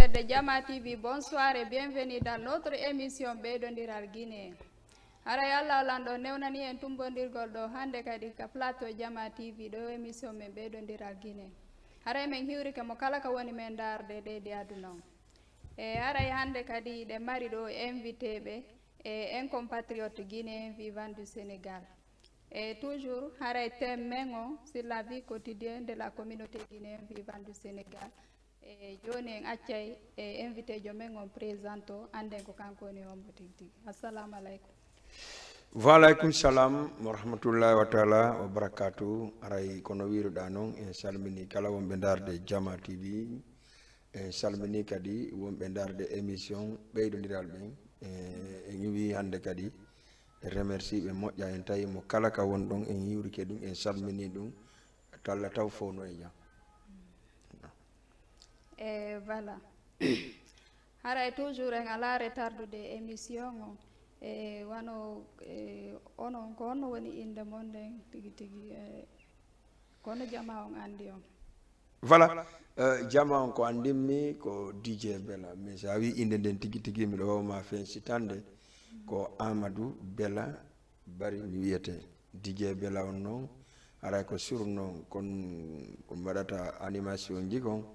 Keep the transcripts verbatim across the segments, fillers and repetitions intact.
De Jama T V, bonsoir et bienvenue dans notre émission Ɓeydondiral Guinée. Haray Allah lanɗo newnani en tumbondirgol ɗo hannde kadi ka plateau Jama T V ɗo émission men Ɓeydondiral Guinée. Haray men hiwrike mo kala ka woni men ndaarde ɗe ɗi aduna on. E haray hannde kadi ɗe mari ɗo invité ɓe e en compatriote guinéen vivant du Sénégal. E toujours haray thème men o sur la vie quotidienne de la communauté guinéenne vivant du Sénégal. E jooni en accay e invité jo men on présente o, annden ko kanko woni hombo tigi tigi. Assalamu aleykum. Wa aleykum salam wa rahmatullahi wa taala wa barakatuh. Haray kono wiiruɗaa noon, en salmini kala wonɓe ndaarde Jama T V. En salmini kadi wonɓe ndaarde émission Ɓeydondiral ɓen. E en iwi hannde kadi, en remercie ɓe moƴƴa, en tawi mo kala ka won ɗon, en hiwrike ɗum, en salmini ɗum, talla taw fof no e jam. E voilà. Haray toujours en alaa retardude émission o. E wano e onon, ko honno woni innde mon nden tigi tigi? E kono jama on anndi on? Voilà. Eh, jama on ko anndimmi ko D J Bella, mais so a wi innde nden tigi tigi, miɗo wawa ma fensitande. Ko Amadou Bella Bari mi wiyete. D J Bella on noon, haray ko surnom, kon ko mi waɗata animation ji kon,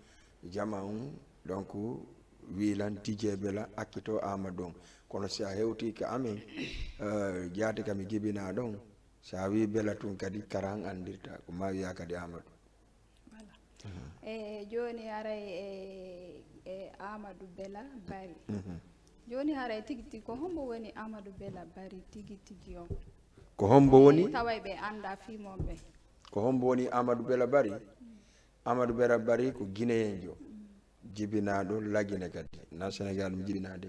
jama on, donc, wiilan D J Bella, akkito Amadou on. Kono si a hewti ka amen, eh, jaati ka mi jibinaa ɗon, so a wi Bella tun kadi, karan anndirta, ko ma wiya kadi Amadou. Voilà. E jooni haray e, e Amadou Bella Bari. Jooni haray tigi tigi, ko hombo woni Amadou Bella Bari tigi tigi on? Ko hombo woni? Taway ɓe anndaa fii mon ɓe. Ko hombo woni Amadou Bella Bari? Amadou Bella Bari ko Guinéenjo, jibinaaɗo Lagine kadi. Na Sénégal mi jibinaa de.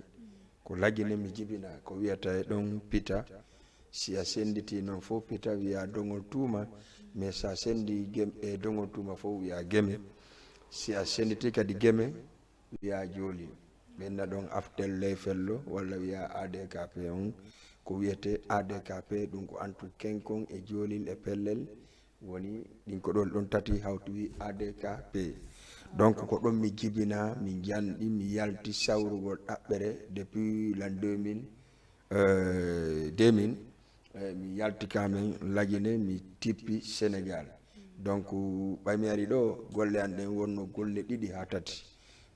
Ko Lagine mi jibinaa, ko wiyata e ɗon Pita. Si a senditii noon fof Pita wiya doŋol tuuma, mais so a sendi Gem-, e doŋol tuuma fof wiya Geme. Si a senditii kadi Geme, wiya Joolin. Ɓenna ɗon Aftel Leyfello walla wiya A D K P on, ko wiyetee A D K P, ɗum ko antu kenkon e Joolin e Pellel, woni ɗin ko ɗon, ɗon tati hawti wi A D K P. Donc ko ɗon mi jibinaa, mi janɗi, mi yalti sawrugol ɗaɓɓere depuis l'an deux mille, euh, deux mille, eh, mi yalti ka men Lagine, mi tippi Sénégal. Donc ɓay mi ari ɗo, golle an ɗen wonno golle ɗiɗi haa tati.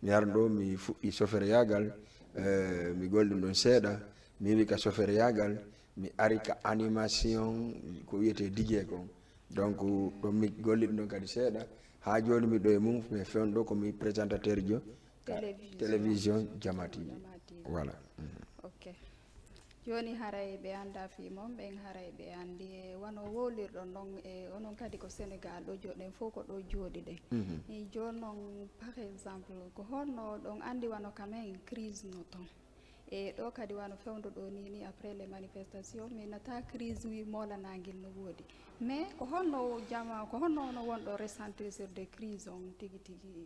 Mi ari ɗo, mi fuɗɗi sofereyaagal, eh, mi gollii ɗon seeɗa, mi iwi ka sofereyaagal, mi ari ka animation, ko wiyetee D J kon. Donc ɗon mi gollii ɗum ɗon kadi seeɗa, haa jooni miɗo e mum, mi fewndo ko mi présentateur jo ka Télévision. Télévision Jama T V. Jama T V. Voilà. Ok. Jooni haray ɓe anndaa fii mon, ɓen haray ɓe anndi. E wano wowlirɗon non, e onon kadi ko Sénégal ɗo joɗɗen fof, ko ɗo jooɗiɗen. E jooni non, par exemple, ko honno ɗon anndi wano ka men crise no ton? E ɗo kadi wano fewndo ɗo ni, ni après les manifestations, mi nata crise wi moolanaangel no woodi. Mais ko honno jama, ko honno no wonɗo ressentir sur des crises on tigi tigi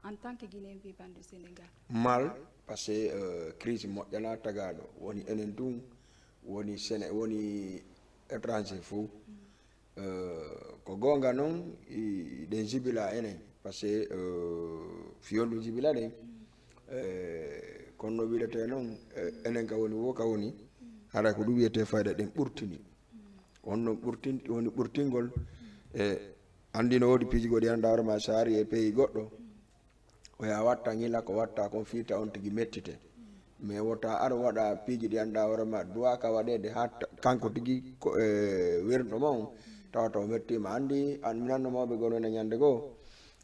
en tant que Guinéen vivant du Sénégal? Mal, parce que, euh, crise moƴƴana tagaaɗo, woni enen tun, woni Séné-, woni étranger fof. Euh, ko goonga noon, i-, ɗen jibila enen, parce que, euh, fiyon ɗum jibila ɗen. Euh, kono no wiɗetee noon, euh, enen ka woni wo ka woni, haray ko ɗum wiyetee fayda ɗen ɓurtini. Ko honno ɓurtin-, woni ɓurtingol? E anndi no woodi piiji goɗɗi anndaa hoore ma, so a ari e pays goɗɗo, o ya watta ngila ko watta kon fii ta on tigi mettite. Mais wota ar waɗa piiji ɗi anndaa hoore ma, duwa ka waɗeede haa ta-, kanko tigi ko e wernɗo ma on, tawata o mettiima. Anndi an, mi nanno mawɓe goo no ina ñannde goo,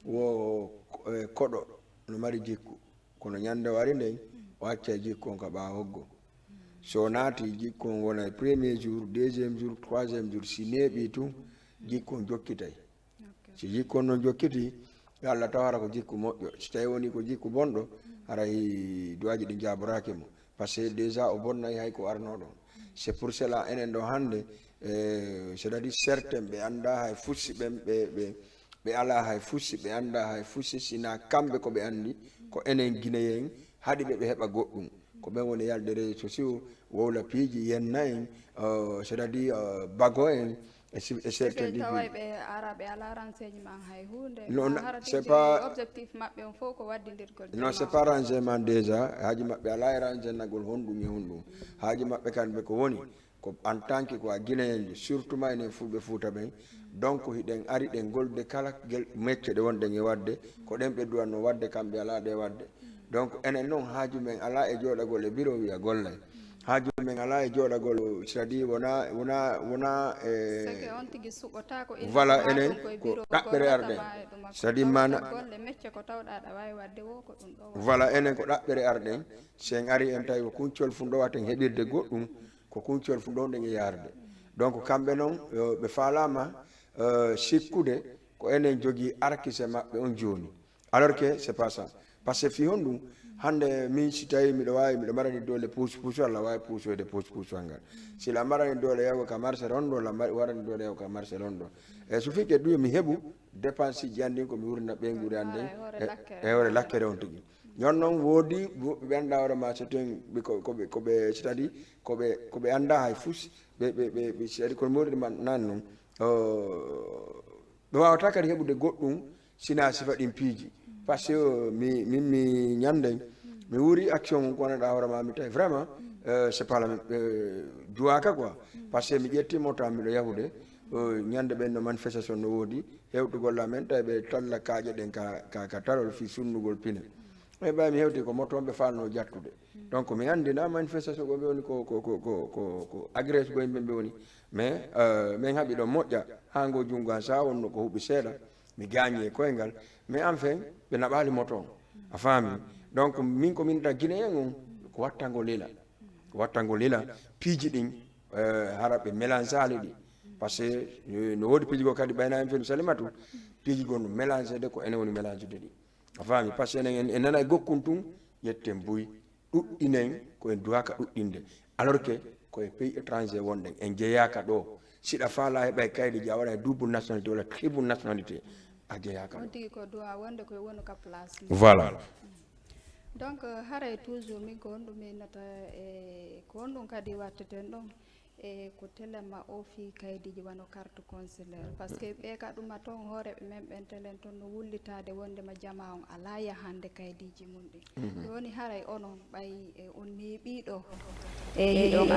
wo, e, koɗo no mari jikku. Kono ñannde wari nden, o accay jikku on ka ɓaawo hoggo. So o naati, jikku on wona e premier jour, deuxième jour, troisième jour, si neeɓii tun, jikku on jokkitay. Si jikku on non jokkiti, yo Allah taw hara ko jikku moƴƴo. Si tawi woni ko jikku bonɗo, haray du'aaji ɗin jaaboraaki mo. Parce que déjà o bonnay hay ko arnoo ɗon. C'est pour cela enen ɗo hannde, eh, c'est-à-dire certains ɓe anndaa hay fusi ɓen, ɓe, ɓe, ɓe alaa hay fusi, ɓe anndaa hay fusi, sinaa kamɓe ko ɓe anndi, ko enen Guinéen haɗi ɓe, ɓe heɓa goɗɗum. Ko ɓen woni yalde réseaux sociaux, wowla piiji, yenna en, euh, c'est-à-dire, euh, bago en, E si- e certains ɗi tawa ɓe ara ɓe ala renseignement hay hunde. Non, c'est pas objectif maɓɓe on fof ko waddindirgol. Non, c'est pas renseignement déjà. Haaju maɓɓe ala e renseignement honɗum e honɗum. Haaju maɓɓe kamɓe ko woni ko en tant que ko a Guinéen, surtout ma enen Fulɓe Fuuta ɓen. Donc hiɗen ari ɗen golde kala gel mecce ɗe wonɗen e wadde, ko ɗen ɓe duwanno wadde, kamɓe ala ɗe wadde. Donc enen noon haaju men ala e jooɗagol e bureau wiya gollay. Haaju men ala e jooɗagol, c'est-à-dire wona wona wona e. Seke on tigi suɓotaako. Voilà, enen ko ɗaɓɓere arɗen. C'est-à-dire mana golle mecce ko tawɗa aɗa wawi wadde wo ko ɗum ɗo. Voilà, enen ko ɗaɓɓere arɗen. Si en ari en tawi ko kuncol fuu ɗowaten heɓirde goɗɗum, ko kuncol fuu ɗon ɗen e yarde. Donc kamɓe noon, euh, ɓe faalama, euh, sikkude ko enen jogii arkise maɓɓe on jooni. Alors que c'est pas ça. Parce que fii honɗum, hannde min si tawi miɗo waawi, miɗo marani doole puus puus, walla waawi puusoyde puus puus ngal. Si la marani doole yago ka marché rondo, la mari- warani doole yago ka marché rondo. E so fii ke ɗum mi heɓu dépense ji an ɗin ko mi wurna ɓeynguure an ɗin e hoore lakkere on tigi. Yon noon woodi woɓɓe ɓe annda hoore ma, so ten ɓe ko- ko ɓe- ko ɓe c'est-à-dire ko ɓe ko ɓe annda hay fus, ɓe ɓe ɓe ɓe- c'est-à-dire kono mawɗi ma nan noon, euh, ɓe wawata kadi heɓude goɗɗum sina sifa ɗin piiji. Parce que euh, mi min mi ñanden mi wuuri action mum ko wonanɗa hoore ma, mi tawi vraiment euh, c'est pas la même euh, duwaka quoi. Parce que mi ƴetti moto am miɗo yahude, euh, ñande ɓen no manifestation no woodi, hewtugol amen tawi ɓe talla kaaƴe ɗen ka, ka, ka tarol fii sunnugol pine. E ɓay mi hewti ko moto on ɓe falno jattude. Donc mi anndina manifestation ko ɓe woni ko ko ko ko ko ko agresse ko yimɓe ɓe woni. Mais euh, min haɓi ɗon moƴƴa, haa ngo junngo an sa wonno ko huɓi seeɗa, mi gaañi e koyngal. Mais enfin ɓe naɓaali moto on. A faami? Donc min ko min ta Guinéen on ko wattango lila. Ko wattango lila piiji ɗin, euh, hara ɓe mélangeali ɗi. Parce que euh, no woodi piiji goo kadi ɓayna en fenu Salimatu, piiji goo no mélange de ko enen woni mélange de ɗi. A faami? Parce que enen en- en nana e gokkun tun, ƴetten buy, ɗuɗɗinen ko en duwaka ɗuɗɗinde. Alors que ko e pays étranger wonɗen, en jeeyaka ɗo. Siɗa faala heɓa e kaydi ji a waɗa e double nationalité walla triple nationalité, a jeeyaka on ɗo. Tigi ko duwa wonde koye wonu ka place mum. Voilà. Donc haray toujours min ko honɗum innata e ko honɗum kadi watteten ɗon e ko telema o fii kaydiji wano carte consulaire? Parce que ɓe ka ɗuma ton hooreɓe men ɓen telen ton no wullitade wondema jama on ala yahande kaydiji mum ɗin. Ɗoni haray onon ɓay e on neeɓiɗo e hiɗon